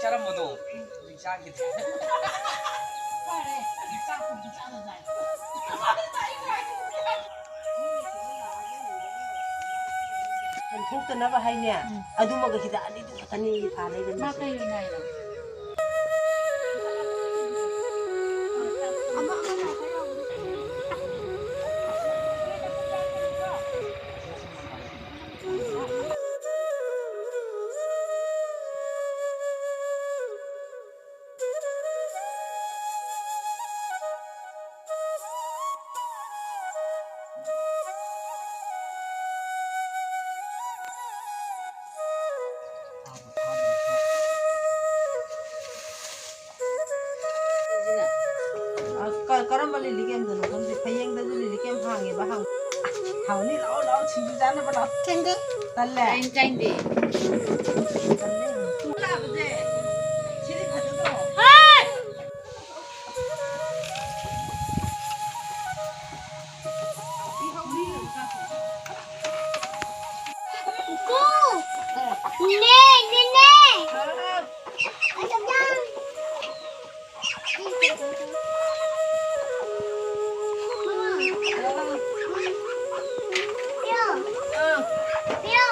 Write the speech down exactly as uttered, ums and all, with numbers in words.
ꯆꯥꯔꯝꯕꯗꯣ ꯍꯧꯖꯤꯛ ꯆꯥꯈꯤꯗ꯭ꯔꯦ꯫ ꯐꯔꯦ, ꯆꯥꯛꯄꯨꯗꯤ ꯆꯥꯅ ꯆꯥꯏ꯫ ꯊꯣꯛꯇꯅꯕ ꯍꯥꯏꯅꯦ꯫ ꯎꯝ꯫ ꯑꯗꯨꯃꯒ ꯍꯤꯗꯥꯛ ꯑꯅꯤꯗꯨ ꯈꯛꯇꯅꯤ ꯊꯥ ꯂꯩꯕ꯫ ꯃꯥ ꯀꯩ ꯑꯣꯏꯅ ꯍꯥꯏꯅꯣ? ꯑ, ꯀ-, ꯀꯔꯝꯕ ꯂꯤꯂꯤ ꯀꯦꯝꯗꯅꯣ ꯈꯪꯗꯦ꯫ ꯐꯌꯦꯡꯗꯁꯨ ꯂꯤꯂꯤ ꯀꯦꯝ ꯍꯥꯡꯉꯦꯕ, ꯍꯥꯡ-, ꯍꯥꯎꯅꯤ, ꯂꯥꯛꯑꯣ, ꯂꯥꯛꯑꯣ, ꯁꯤꯡꯖꯨ ꯆꯥꯅꯕ ꯂꯥꯛꯑꯣ꯫ ꯆꯪꯒꯦ꯫ ꯇꯜꯂꯦ꯫ ꯆꯥꯅꯤꯡ-, ꯆꯥꯅꯤꯡꯗꯦ꯫ ꯇꯜꯂꯦ꯫ ꯂꯥꯛꯑꯕꯁꯦ꯫ ꯁꯤꯗꯤ ꯐꯖꯗ꯭ꯔꯣ? ꯍꯥꯏ! ꯀꯨ! ꯅꯦ, ꯅꯦ, ꯅꯦ! ꯄꯤꯌꯣ꯫ ꯄꯤꯌꯣ꯫